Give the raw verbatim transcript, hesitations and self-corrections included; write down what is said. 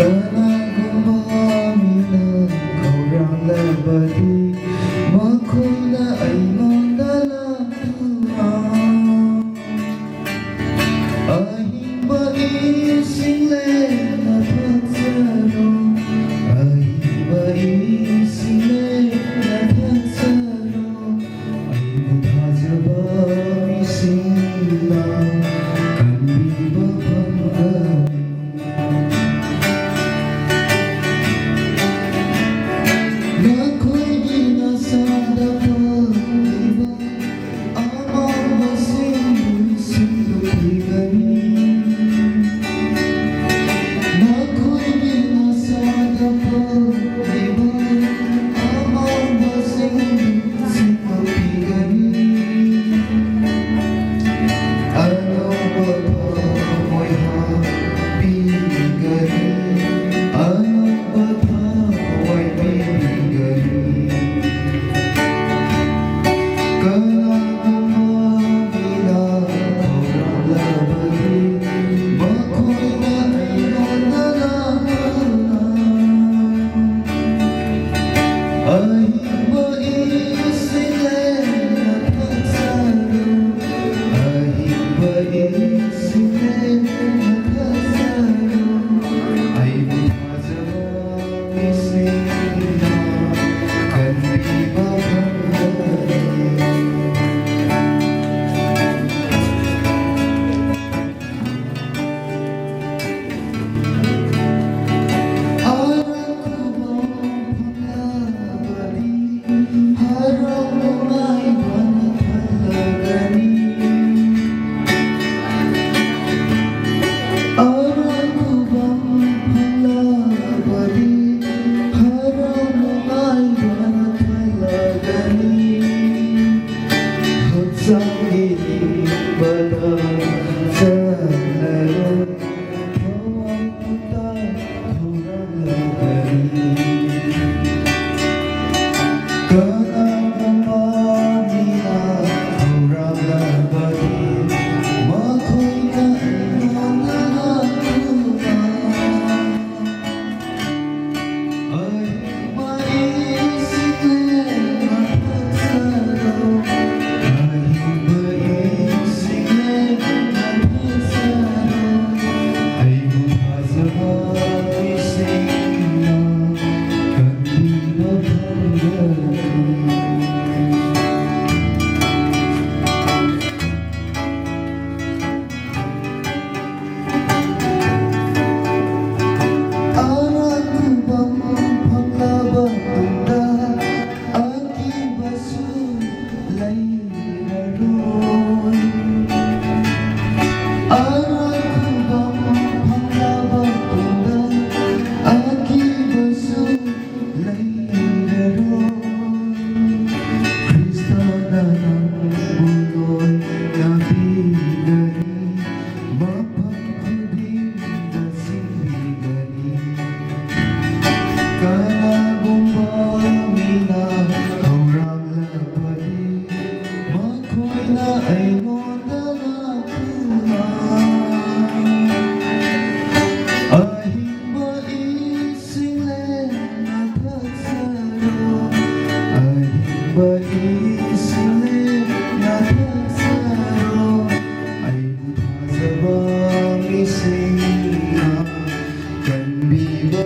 ꯀꯅꯥꯒꯨꯝꯕ ꯃꯤꯅ ꯀꯧꯔꯛꯂꯕꯗꯤ, ꯃꯈꯣꯏꯅ ꯑꯩꯉꯣꯟꯗ ꯂꯥꯛꯇꯨꯅ ꯑꯍꯤꯡꯕ ꯏꯁꯤꯡ ꯂꯦꯟꯅ ꯊꯛꯆꯔꯣ, ꯑꯍꯤꯡꯕ ꯏꯁꯤꯡ ꯂꯦꯟꯅ ꯊꯛꯆꯔꯣ꯫ ꯑꯩꯕꯨ ꯊꯥꯖꯕ ꯃꯤꯁꯤꯡꯅ ꯀꯟꯕꯤꯕ ꯐꯪꯒꯅꯤ꯫ ꯅꯈꯣꯏꯒꯤ ꯅꯁꯥꯗ ꯄꯣꯛꯂꯤꯕ ꯑꯃꯥꯡꯕꯁꯤꯡꯕꯨ ꯁꯦꯡꯗꯣꯛꯄꯤꯒꯅꯤ꯫ ꯅꯈꯣꯏꯒꯤ ꯅꯁꯥꯗ ꯄꯣꯛꯂꯤꯕ ꯑꯃꯥꯡꯕꯁꯤꯡꯕꯨ ꯁꯦꯡꯗꯣꯛꯄꯤꯒꯅꯤ꯫ ꯑꯅꯧꯕ ꯊꯃꯣꯏ ꯍꯥꯞꯄꯤꯒꯅꯤ꯫ ꯑꯅꯧꯕ ꯊꯋꯥꯏ ꯄꯤꯕꯤꯒꯅꯤ꯫ ꯀꯅꯥꯒꯨꯝꯕ ꯃꯤꯅ ꯀꯧꯔꯛꯂꯕꯗꯤ, ꯃꯈꯣꯏꯅ ꯑꯩꯉꯣꯟꯗ ꯂꯥꯛꯇꯨꯅ ꯑꯍꯤꯡꯕ ꯏꯁꯤꯡ ꯂꯦꯟꯅ ꯊꯛꯆꯔꯣ, ꯑꯍꯤꯡꯕ ꯏꯁꯤꯡ ꯂꯦꯟꯅ ꯊꯛꯆꯔꯣ꯫ ꯑꯩꯕꯨ ꯊꯥꯖꯕ ꯃꯤꯁꯤꯡꯅ ꯀꯟꯕꯤꯕ ꯐꯪꯒꯅꯤ꯫ ꯑꯔꯥꯟ ꯈꯨꯕꯝ ꯐꯪꯂꯕꯗꯤ, ꯍꯔꯥꯎ ꯅꯨꯡꯉꯥꯏꯕꯅ ꯊꯜꯂꯒꯅꯤ꯫ ꯑꯔꯥꯟ ꯈꯨꯕꯝ ꯐꯪꯂꯕꯗꯤ, ꯍꯔꯥꯎ ꯅꯨꯡꯉꯥꯏꯕꯅ ꯊꯜꯂꯒꯅꯤ꯫ ꯍꯛꯆꯥꯡꯒꯤ ꯅꯤꯡꯕꯗ ꯆꯜꯂꯔꯣꯏ꯫ ꯊꯋꯥꯏ ꯈꯨꯇꯥꯛ ꯊꯧꯔꯥꯡꯂꯕꯗꯤ, ꯀꯅꯥꯒꯨꯝꯕ ꯃꯤꯅ ꯊꯧꯔꯥꯡꯂꯕꯗꯤ, ꯃꯈꯣꯏꯅ ꯑꯩꯉꯣꯟꯗ ꯂꯥꯛꯇꯨꯅ ꯑꯔꯣꯏ ꯈꯨꯕꯝ ꯐꯪꯂꯕ ꯇꯨꯡꯗ ꯑꯀꯤꯕꯁꯨ ꯂꯩꯔꯔꯣꯏ꯫ ꯈ꯭ꯔꯤꯁꯇꯅ ꯅꯪꯕꯨ ꯂꯣꯏꯅ ꯄꯤꯒꯅꯤ, ꯃꯐꯝ ꯈꯨꯗꯤꯡꯗ ꯁꯤꯟꯕꯤꯒꯅꯤ꯫ ꯀꯅꯥꯒꯨꯝꯕ ꯃꯤꯅ ꯍꯧꯔꯛꯂꯕꯗꯤ, ꯃꯈꯣꯏꯅ ꯑꯩꯉꯣꯟꯗ ꯂꯥꯛꯇꯨꯅ, "ꯑꯍꯤꯡꯕ ꯏꯁꯤꯡ ꯂꯦꯟꯅ ꯊꯛꯆꯔꯣ, ꯑꯍꯤꯡꯕ ꯏꯁꯤꯡ ꯂꯦꯟꯅ ꯊꯛꯆꯔꯣ, ꯑꯩꯕꯨ ꯊꯥꯖꯕ ꯃꯤꯁꯤꯡꯅ ꯀꯟꯕꯤꯕ